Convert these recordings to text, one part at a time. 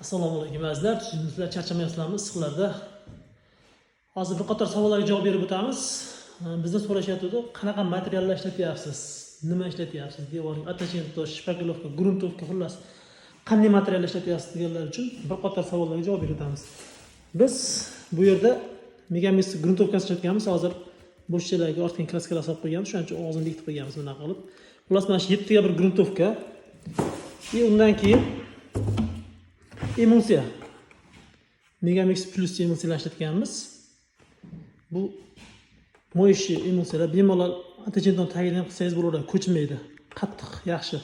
Assalomu alaykum, azizlar. Tuzukmisizlar, charchamayapsizlarmi issiqlarda? Hozir bir qator savollarga javob berib o'tamiz. Bizdan so'rashyapti, qanaqa materiallar ishlatyapsiz, nima ishlatyapsiz, devorga оттечение, шпаклёвка, грунтовка, xullas, qanday materiallar ishlatyapsiz deganlar uchun bir qator savollarga javob berib o'tamiz. Biz bu yerda Megamix грунтовка si ishlatganmiz. Hozir bo'sh joylarga ortgan краска lar solib qo'yganmiz, shuning uchun og'zini bekitib qo'yganmiz bunaqa qilib. Xullas, mana shu 7 ga 1 грунтовка и undan keyin emulsiya, Megamix Plus emulsiyalar ishlatganmiz. Bu моющий emulsiyalar, bemalol оттечение tagini ham qilsangiz bo'laveradi, ko'chmaydi, qattiq, yaxshi.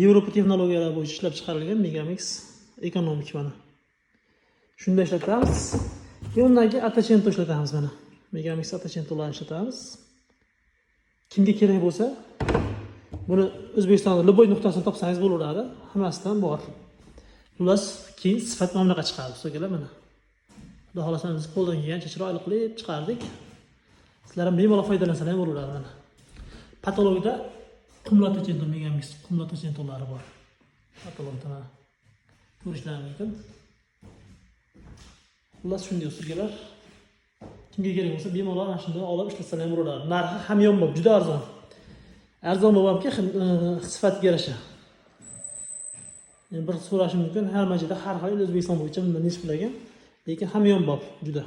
Yevropa texnologiyalari bo'yicha ishlab chiqarilgan Megamix ekonomik, mana shunda ishlatamiz. И undan keyin Attachento ishlatamiz, mana Megamix Attachentolarni ishlatamiz. Kimga kerak bo'lsa, buni O'zbekistonda любой nuqtasini topsangiz bo'laveradi, hammasidan bor. Xullas, keyin sifat mana bunaqa chiqadi, ustogalar. Mana, xudo xohlasa, biz qo'ldan kelgancha chiroyli qilib chiqardik. Sizlar ham bemalol foydalansalar ham bo'laveradi. Mana, потолок da qumli Attachento, Megamix qumli Attachentolari bor потолок da, mana, ko'rishlari mumkin. Xullas, shunday, ustogalar. Kimga kerak bo'lsa, bemalol mana shunday olib ishlatsalar ham bo'laveradi. Narxi hamyonbop, juda arzon, arzon bo'libki, sifatiga yarasha. Yani bir so'rashi mumkin, hamma joyda har xil, O'zbekiston bo'yicha bundan nechi pul ekan, lekin hamyonbop juda.